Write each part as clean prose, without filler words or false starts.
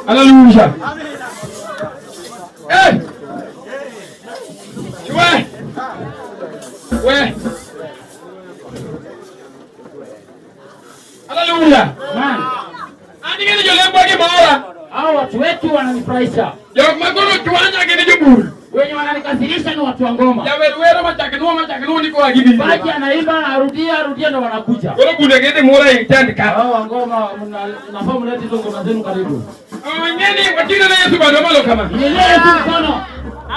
Hallelujah. Hey! Chwe! We! Hallelujah. Man, An gi jolembwa gimora. hao watu wetu wananifurahisha, Jok ma koro chwanya gin jobul. wenye wananikasirisha ni watu wa ngoma. Jawer wero machak nuo machak nuo ni koa gibiro. Baji anaimba arudia arudia, ndo wanakuja Koro bule gidhi mura ei tent ka. hao wa ngoma. Mnafaa mlete hizo ngoma zenu karibu. Ng'eni wating'o ne Yesu bado malo kama. Mwinulie Yesu mkono.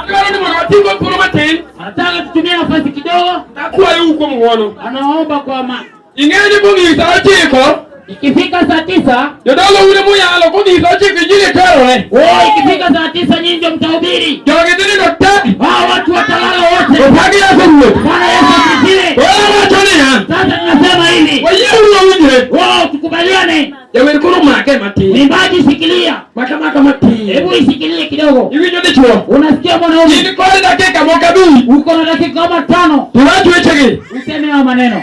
Adwaro ni mondo wating'o thuolo matin. Anataka tutumie nafasi kidogo, Akwayo kuom ng'uono. anaomba kwa ma Ing'e ni kong'ik sa ochiko, ikifika saa 9 jodolo un muyalo kong'ik sa ochiko injili terore. oh, ikifika saa 9 nyinyi ndio mtahubiri. Jogi dhi nindo te. Hao watu watalala wote. Opaki Yesu Ruoth. Bwana Yesu asifiwe. Koro wacho niya, Sasa tunasema hivi, wayieuru wawinjre. wao tukubaliane. Jawer koro make matin. Mwimbaji shikilia, Maka maka matin. hebu ishikilie kidogo. Iwinjo dichuo. Unasikia mwanaume, In kod dakika moko abich. uko na dakika kama 5 To wach wechegi. useme hayo maneno.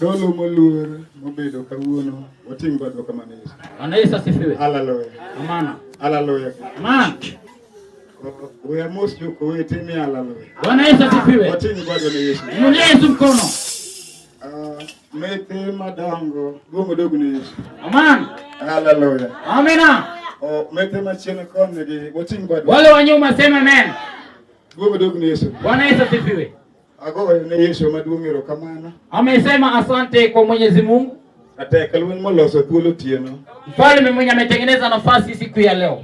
Dolo moluor mobedo kawuono wating' badwa kamano Yesu. Bwana Yesu asifiwe. Haleluya. Amana. Haleluya. Amen. We amos jokowete ni haleluya. Bwana Yesu asifiwe. Wating' badwa ne Yesu. Mwinulie Yesu mkono. Methe madongo duong' odog ne Yesu. Amen. Haleluya. Amina. Methe machien koni gi wating' badwa. Wale wa nyuma sema amen. Duong' odog ne Yesu. Bwana Yesu asifiwe. Agoyo ne Yesu maduong' erokamano. Amesema asante kwa Mwenyezi Mungu, Atek lweny moloso thuolo otieno. mfalme mwenye ametengeneza nafasi siku ya leo.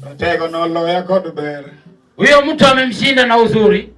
Ratego noloya kod ber. Huyo mtu amemshinda na uzuri.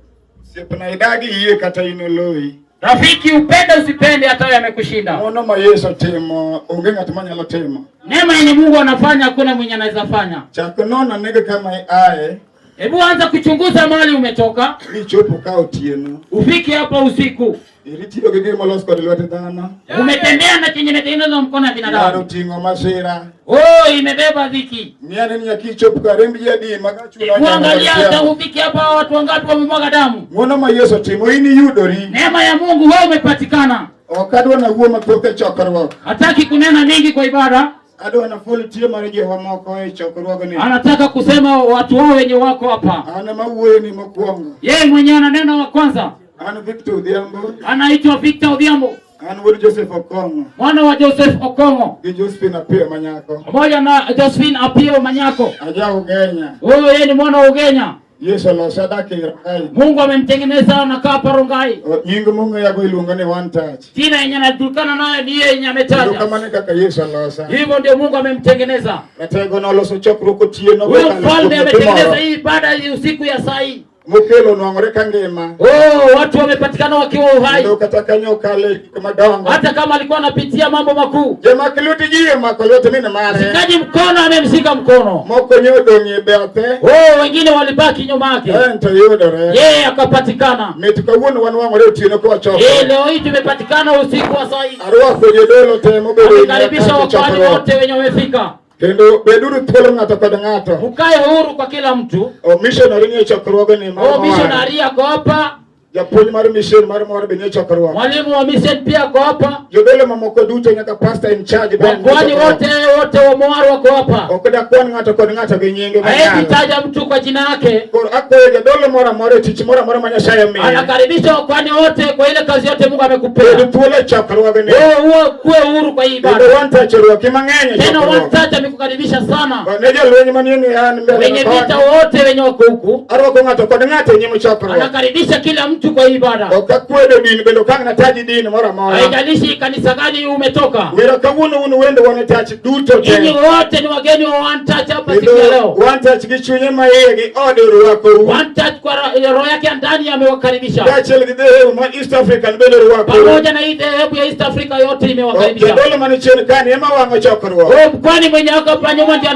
Osiepna idagi yie kata in oloyi. Rafiki, upende usipende, hata wewe amekushinda. Ng'wono ma Yesu timo onge ng'at manyalo timo. Neema yenye Mungu anafanya hakuna mwenye anaweza fanya. Chak nono negi kama iaye Hebu anza kuchunguza mahali umetoka, michopo ka otieno. ufike hapa usiku, Iritiyo gi gima olos kod lwet dhano. umetembea na chenye imetengenezwa mkono ya Ng'ado binadamu. ting'o masira. Oh, imebeba dhiki. Miane ni nyaka ichop ka remb ji adi ma kachuno Hebu angalia hata ufike hapa, watu wangapi wamemwaga damu. Ng'wono ma Yesu timo in iyudori. Neema ya Mungu, wewe umepatikana. Ok adwa nawuo mathoth e chokruok. Hataki kunena mingi kwa ibada, Adwa naful tiyo mar jehova moko e chokruogni. anataka kusema watu wao wenye wako hapa. An ema wuoyo ni mokwongo. Yeye mwenyewe ananena wa kwanza, An Victor Odhiambo. anaitwa Victor Odhiambo, An wuod Joseph Okong'o mwana wa Joseph Okong'o gi Josephine Apiyo Manyako. pamoja na Josephine Apio Manyako. Aja Ugenya. Huyo yeye ni mwana wa Ugenya. Yesu olosa dak e Rongai. Mungu amemtengeneza anakaa hapa Rongai. Nying mong'eyago iluongo ni One Touch. Jina yenye anajulikana nayo ni yeye yenye Kendo ametaja. kamano e kaka Yesu olosa. Hivyo ndio Mungu amemtengeneza Ratego noloso chokruok otieno huyo kokalo kuom mfalme, nyathi ametengeneza moro hii ibada hii usiku ya saa hii. mokelo nwang'ore ka ngima. Oh, watu wamepatikana wakiwa uhai, Kendo kata kanyo okale gik madongo. hata kama alikuwa anapitia mambo makuu. Jomak lwet ji omako lwet min mare. Shikaji mkono amemshika mkono. Moko ne odong' e bathe. Oh, wengine walibaki nyuma yake, En to yudore. yeye akapatikana. Mit kawuono wan wang'ore otieno Eh, kawachokore. leo hii tumepatikana usiku wa saa hii. Arwako jodolo te mobedo e Amekaribisha nyaka wakwani chokruok. wote wenye wamefika, Kendo beduru thuolo ng'ato kod ng'ato. mkae huru kwa kila mtu. O missionary ni e chokruogni mar Oh, Mowar. missionary ako hapa, Japuonj mar mission mar Mowar be ni e chokruok. mwalimu wa mission pia ako hapa, Jodolo mamoko duto nyaka pastor in charge be ni e wakwani chokruok. wote wote wa Mowar wako hapa. Ok dakwan ng'ato kod ng'ato gi nyinge Haezi manyalo. taja mtu kwa jina yake, Koro akwayo jadolo moro amora e tich moro amora ma Nyasaye omiye. anakaribisha wakwani wote kwa ile kazi yote Mungu amekupea. Bed thuolo e chokruogni. Wewe huo kuwe huru kwa hii Kendo ibada. One Touch orwaki mang'eny e Tena One chokruok. Touch amekukaribisha sana, Ne jolweny manie ng'e an mbele wenye vita koni. wote wenye wako huku, Arwako ng'ato kod ng'ato e nyim chokruok. anakaribisha kila mtu kwa hii ibada. Ok akwedo din bende ok ang' nataji din moro amora. Haijalishi kanisa gani umetoka, Wero kawuono un wendo One Touch duto te. nyinyi wote ni wageni wa One Touch hapa siku ya Kendo leo. One Touch gi chunye maiye gi ode orwakou. One Touch kwa roho yake ya ndani amewakaribisha, Kaachiel gi dhehebu ma East African bende orwakou. pamoja na hii dhehebu ya East Africa yote imewakaribisha. Jadolo mani chien kani ema wang'o chokruok. Huyo mkwani mwenye wako hapa nyuma ndiye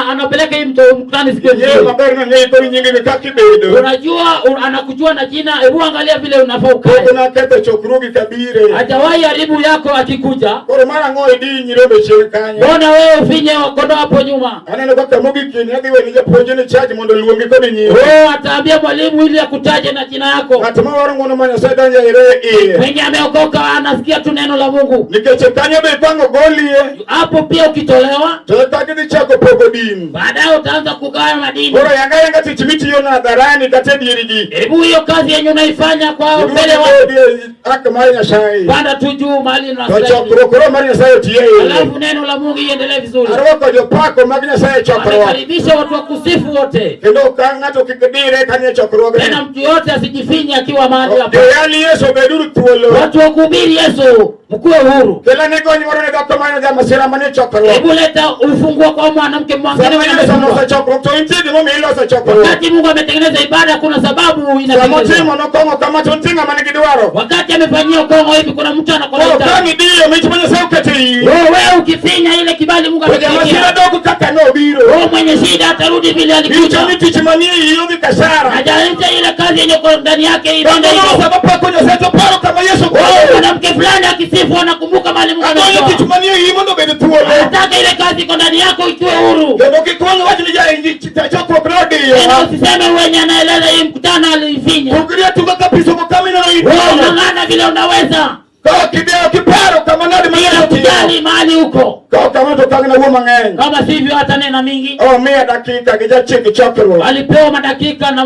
anapeleka hii mkutano siku ya Yie leo. maber nang'eyi koro nyingegi kaka ibedo. Unajua anakujua na jina, hebu angalia vile unafaa ukae. Pok naketho chokruogi kabire. Hajawahi haribu yako akikuja. Koro mar ang'o idi nyirombe chien kanyo? Mbona wewe ufinye kondoo hapo nyuma? Aneno kaka mogik ni adhi weni japuonj ni charge mondo oluongi kod nyinge. Oh, ataambia mwalimu ili akutaje na jina yako. Ng'at ma waro ng'wono ma Nyasaye donjo e iye. Mwenye ameokoka anasikia tu neno la Mungu. Nikech kanyo be ipango golie Hapo pia ukitolewa, to eka gidhi chako pogo din. baadaye utaanza kugawa madini. Koro yanga yanga tich mitiyo no hadharani kata e dier ji. Hebu hiyo kazi yenye unaifanya kwa mbele wa Hak mar Nyasaye. panda tu juu mahali To unastahili. chokruok koro mar Nyasaye otiye iye. Alafu neno la Mungu iendelee vizuri. Arwako jopako mag Nyasaye e chokruok. Amekaribisha watu wa kusifu wote. Kendo ka ng'ato kik dire kanie Tena chokruogni. mtu yote asijifinye akiwa mahali hapa. Joyal Yesu beduru thuolo. Watu wa kuhubiri Yesu, mkuwe huru. Kel ane gony moro ne dhako ma jamasira manie chokruok. Hebu leta ufunguo kwa mwanamke mwangine Sama mwenye Yesu oloso amefungwa. chokruok to nitie gimomiyo iloso chokruok. Wakati Mungu ametengeneza ibada, kuna sababu Sama inatengenezwa. otimo nokong'o kama to nitie ng'ama nigi dwaro. Wakati amefanyia ukongo hivi, kuna mtu Koro anakoleta ka ng'idiyo mich ma Nyasaye oketo e iyi, wewe, wewe ukifinya ile kibali Mungu to jamasira amekuwekea, dog kaka nobiro. wewe mwenye shida atarudi vile Richo alikuja. ni tich manie iyi odhi kasara. Hajaleta ile kazi yenye uko ndani yake Dhako ibada moro hiyo. sama pako Nyasaye to paro kama Yesu Wewe koro. mwanamke fulani akisifu anakumbuka mahali Mungu Agonyo tich ametoa. manie iyi mondo obed thuolo. Anataka ile kazi iko ndani yako ikiwe huru. Kendo kik wang' wach ni chokruok nodiyo. Tena usiseme wenye anaeleza hii mkutano aliifinya. Tugri atuga kabisa kama ineno Wewe itono. unang'ana vile unaweza Ka ok idewo kiparo kama nade ma bila Yesu tiyo. kujali mahali huko. Ka ok kamano to kang' nawuo mang'eny. Kama sivyo hatanena mingi. Omiya dakika gi jachik chokruok. Alipewa madakika na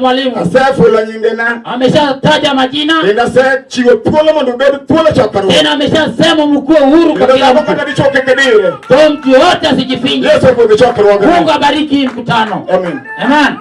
mwalimu, Asefulo nyingena. ameshataja majina Kendo asechiwo thuolo mondo ubed thuolo chokruok. tena ameshasema mkuwe uhuru kwa Kendo kila dhako mtu. kata dichuo kik dire. Kwa mtu yoyote asijifinye. Yesu opwodho chokruogni. Mungu abariki mkutano. Amen. Amen.